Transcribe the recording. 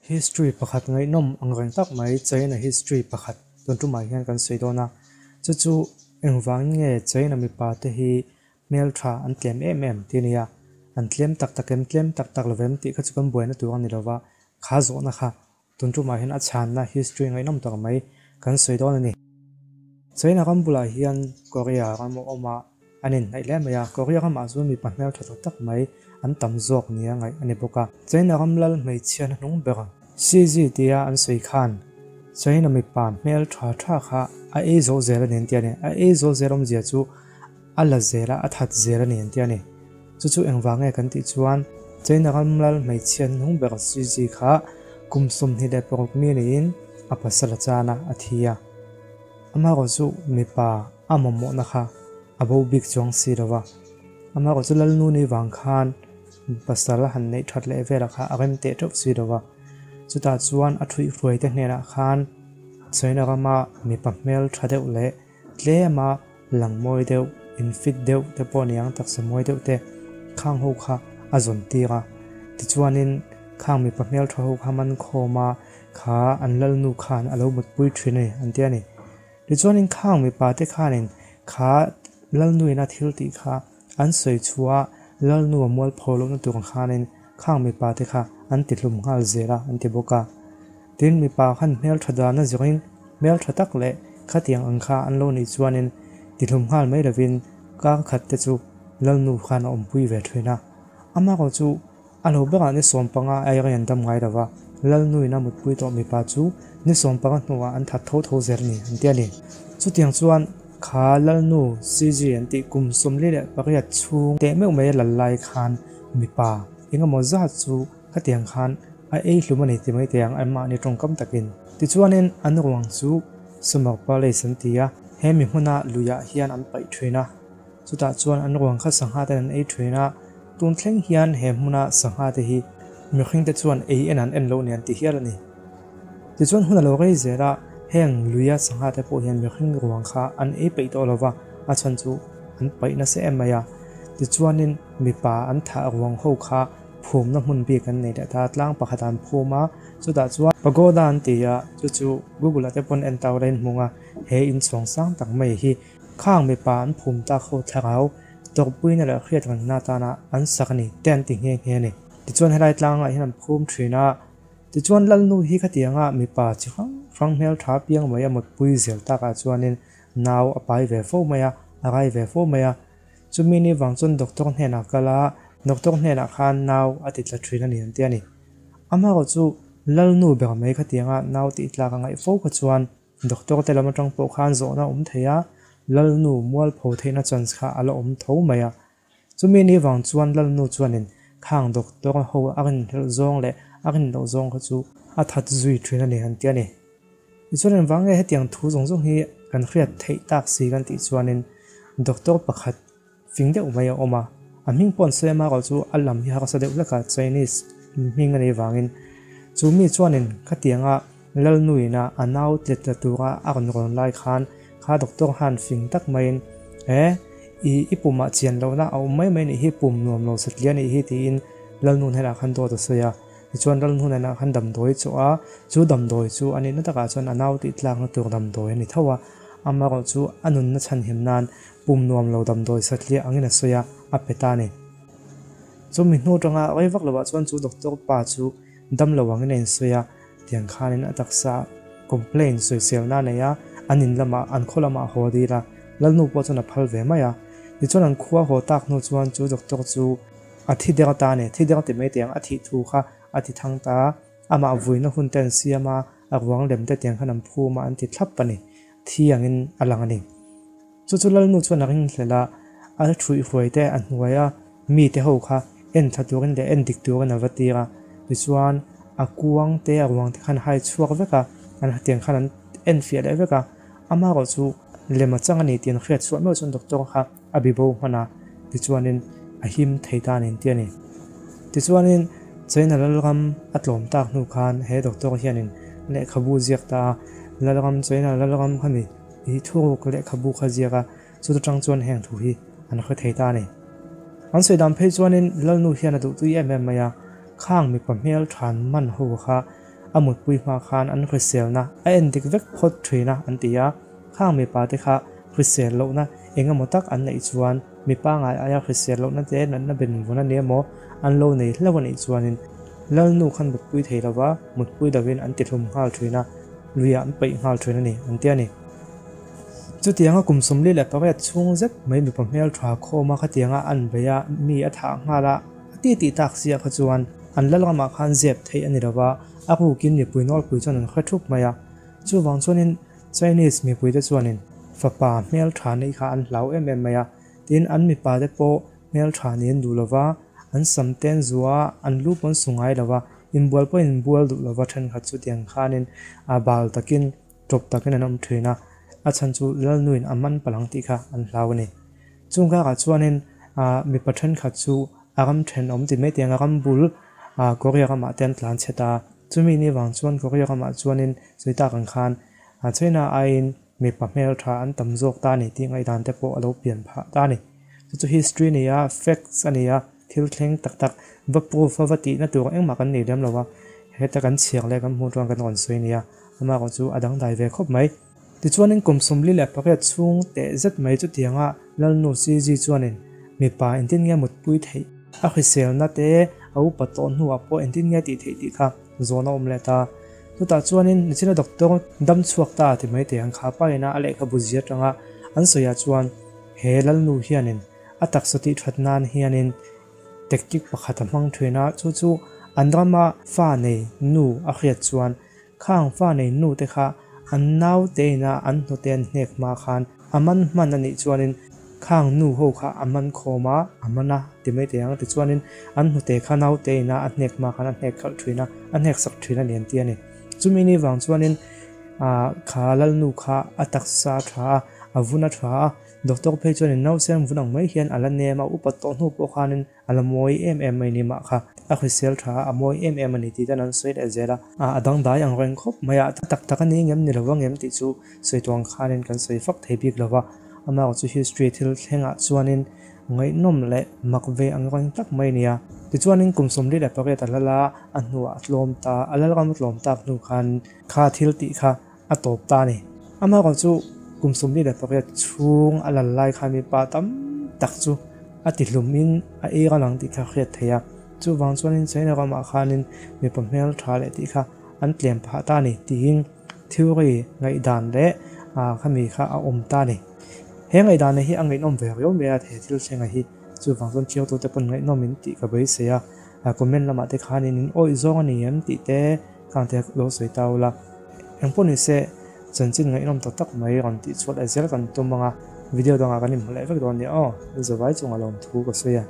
History pakhat ngaihnawm ang reng tak mai China history pakhat tun tumah hian kan sawi dawn a, chu chu engvangin nge China mipa te hi hmeltha an tlem em em tih a ni a, an tlem tak tak em tlem tak tak lovem tih kha chu kan buaina tur a ni lova, kha zawhna kha Tun tumah hian a chhanna history ngaihnawm tak mai kan sawi dawn a ni. China ram bulah hian Korea ram a awm a, an inhnaih hle mai a. Korea ramah chuan mipa hmeltha tak tak mai an tam zawk nia ngaih a ni bawk a. China ram lal hmeichhia hnahnung ber Xi tia an sawi khan China mipa hmeltha tha kha a ei zawh zel a ni an ti a ni. A ei zawh zel awmzia chu A la zel a, a that zel a ni an ti a ni. Chu chu engvang nge kan tih chuan China ram lal hmeichhia hnung ber Xi Ji kha kum 26 mi niin a pasal a chan a, a thi a. Amaherawh chu mipa a mamawhna kha a bo bik chuang si lo va. Amaherawh chu Lalnu ni vang khan pasal a han neih that leh velah kha a rem teh teuh si lo va. Chutah chuan a thuihhruaite hnenah khan China rama mipa hmel tha deuh leh Tlema lang mawi deuh, in fit deuh te pawh niang taksa mawi deuh te khang ho kha a zawn tir a. Tichuanin khang mipa hmeltha ho kha man khawm a, kha an lalnu khan a lo mutpui thin a ni an ti a ni. Tichuanin khang mipa te khanin kha lalnuin a thil tih kha an sawi chhuah a, lalnu a mualpho lohna tur ang khanin khang mipa te kha an ti hlum nghal zel a an ti bawk a. Tin, mipa khan hmeltha dana zawngin hmeltha tak leh khatiang ang kha an lo nih chuanin tihlum nghal mai lovin kar khat te chu Lalnu khan a awmpui ve thin a. Amaherawh chu a lo berah ni 15 aia an dam ngai lova, Lalnuin a mutpui tawh mipa chu ni 15 hnuah an that tho tho zel a ni an ti a ni. Chutiang chuan kha Lalnu CG an tih kum 48 chhung teh meuh mai a lal lai khan mipa engemaw zat chu Khatiang khan a ei hlum a ni ti mai teh ang anmahni tawngkam takin. Tichuanin an ruang chu Summer Palace an ti a, he mi hmuna luiah hian an paih thin a, chutah chuan an ruang kha sangha ten an ei thin a, tun thleng hian he hmuna sangha te hi mihring te chuan ei en an en loh nen ti hial a ni. Tichuan hun a lo rei zel a, heng luia sangha te pawh hian mihring ruang kha an ei peih tawh lova, a chhan chu an paih nasa em mai a. Tichuanin mipa an thah ruang ho kha phumna hmun bik an nei leh ta, tlang pakhat an phum a, chutah chuan pagoda an ti a, chu chu Google ah te pawn en tau la in hmung a, he inchhawng sang tak mai hi khang mipa an phum tak ho thlarau tawrhpuina leh hriat rengna atana an sak a ni te an ti nghe nghe a ni. Tichuan helai tlangah hian an phum thin a, tichuan Lalnu hi khatianga mipa chi hrang hrang hmeltha piang mai a mutpui zel takah chuanin nau a pai ve fo mai a, a rai ve fo mai a. Chumi ni vang chuan doctor hnenah kal a, doctor hnenah khan nau a ti tla thin a ni an ti a ni. Amaherawh chu Lalnu ber mai khatianga nau tih tlak a ngaih fo kha chuan doctor te lam atang pawh khan zawhna a awm thei a, Lalnu mualpho theihna chance kha a la awm tho mai a. Chumi ni vang chuan Lalnu chuanin khang doctor ho a rinhlelh zawng leh a rin loh zawng kha chu a that zui thin a ni an ti a ni. Tichuan engvang nge hetiang thu zawng zawng hi kan hriat theih tak si kan tih chuanin doctor pakhat fing deuh mai a awm a, a hming pawh an sawi a marawh chu a lam hi harsa deuh hlek a, Chinese hming a nih vangin chu mi chuanin khatianga Lalnuina a nau tlet la tura a rawn rawn lai khan kha doctor han fing tak maiin he i i pumah chian lohna a awm mai mai nih hi pum nuam lo satliah nih hi tiin Lalnu hnenah khan dawt a sawi a. Tichuan ral hnunah khan damdawi chaw a, chu damdawi chu a nihna takah chuan a nau tih tlakna tur damdawi a ni tho a, amaherawh chu a nunna chhanhim nan pum nuam lo damdawi satliah angin a sawi a, a pe ta a ni. Chumi hnu atanga rei vak lovah chuan chu doctor pa chu damlo angin a insawi a, tiang khanin a taksa complaint sawiselna a nei a, an in lamah an khaw lamah a haw dil a, Lalnu pawh chuan a phal ve mai a. Tichuan an khua haw tak hnu chuan chu doctor chu A thi der ta a ni, thi der ti mai tiang a thih thu kha a ti thang ta a, amah vuina hun te an siam a, a ruang lem te tiang khan an phum a, an ti thlap a ni, thi angin a lang a ni. Chu chu Lalnu chuan a ring hlel a, a thuihhruai te a hnuai a mi te ho kha en tha turin leh en dik turin a va tir a, tichuan a kuang te a ruang te khan a hai chhuak vek a, an tiang khan an en fiah leh vek a, amaherawh chu lem a chang a ni tih an hriat chhuah meuh chuan doctor kha a bi bo hman a, tichuanin a him thei ta a ni ti a ni. Tichuanin China Lalram a tlawm tak hnu khan he doctor hianin lehkhabu ziak ta a, Lalram China Lalram kha mi i thuruk lehkhabu kha ziak a, chuta tang chuan heng thu hi an hre thei ta a ni. An sawi dan phei chuanin Lalnu hian a duhtui em em mai a, khang mipa hmel than man ho kha a mutpui hma khan an hriselna a en dik vek phawt thin a an ti a. Khang mipa te kha hrisel lohna eng emaw tak an neih chuan mi pangai aia hrisel lohna te natna benvawn a ni emaw an lo nei hlauh a nih chuanin Lalnu khan mutpui thei lova mutpui lovin an tihlum nghal thin a, luiah an paih nghal thin a ni an ti a ni. Chutianga kum 48 chhung zet mai mipa hmeltha khawma khatianga an bei a, mi a thah nghal a, a ti tih tak siah kha chuan an lal ramah khan zep theih a ni lova, a rukin mipui nawlpui chuan an hre thup mai a. Chuvang chuanin Chinese mipuite chuanin fapa hmeltha neih kha an hlau em em mai a, tin an mipate pawh hmeltha nih an duh lova, an sam te an zuah a, an lu pawh an su ngai lova, inbual pawh inbual duh lova thenkhat chutiang khanin a bal takin Tawp takin an awm thin a, a chhan chu Lalnuin a man palang tih kha an hlau a ni. Chung kakah chuanin mipa thenkhat chu a ram thenawm ti mai tiang a ram bul Korea ramah te an tlan chhe ta. Chumi ni vang chuan Korea ramah chuanin sawi tak ang khan China aiin mipa hmeltha an tam zawk ta a ni tih ngaihdan te pawh a lo pian phah ta a ni. Chu chu history a ni a, facts a ni a. Thil thleng tak tak va proof a va tihna tur engmah kan nei lem lo a, heta kan chhiar leh kan hmuh chuan kan rawn sawi nia, amah erawh chu a dangdai ve khawp mai. Tichuanin kum 48 chhung teh zet mai chutianga Lalnu Cz chuanin mipa engtin nge mutpui theih, a hriselna te a upa tawh hnuah pawh engtin nge tih theih tih kha zawn a awm leh ta. Chutah chuanin nichina doctor dam chhuak ta ti mai teh ang kha pa ina a lehkhabu zia atanga an sawiah chuan he Lalnu hianin A taksa tih that nan hianin tactic pakhat a hmang thin a, chu chu an rama fa nei nu a hriat chuan khang fa nei nu te kha an nau te ina an hnute an hnek hma khan a man hman a nih chuanin khang nu ho kha a man khawm a, a man a ti mai thei ang. Tichuanin an hnute kha nau te ina a hnek hma khan a hnek khalh thin a, a hnek sak thin a ni an ti a ni. Chumi ni vang chuanin kha lalnu kha a taksa a tha a, a vun a tha a, Doctor phei chuanin nausem vun ang mai hian a la nem a, upat tawh hnu pawh khanin a la mawi em em mai ni mah kha. A hrisel tha a, a mawi em em a ni tih ten an sawi leh zel a. A dangdai ang reng khawp mai a, a tak tak a ni ngem ni lo angem tih chu sawi tuang khanin kan sawi fak thei bik lo va. Amah chu history thil thlengah chuanin ngaihnawm leh mak ve ang reng tak mai a ni a. Tichuanin kum 48 a lal a, a hnuah a tlawm ta, a lal ram a tlawm tak hnu khan kha thil tih kha a tawp ta a ni. Amaherawh chu kum 48 chhung a lal lai khan mipa tam tak chu a ti hlumin a ei ral ang tih kha hriat theih a. Chuvang chuanin China ramah khanin mipa hmel tha leh tih kha an tlem phah ta a ni tiin theory ngaihdan leh khami kha a awm ta a ni. He ngaihdan hi a ngaihnawm ve riau mai a, he thil thlenga hi. Chuvang chuan thiangtute pawn ngaihnawmin tih ka beisei a, comment lamah te khanin in awih zawng a ni em tih te Khangte lo sawi ta ula, engpawh ni se chanchin ngaihnawm tak tak mai rawn tih chhuah leh zel kan tum ang a, video dangah kan inhmu leh vek dawn nia aw, zavai chungah lawmthu ka sawi a.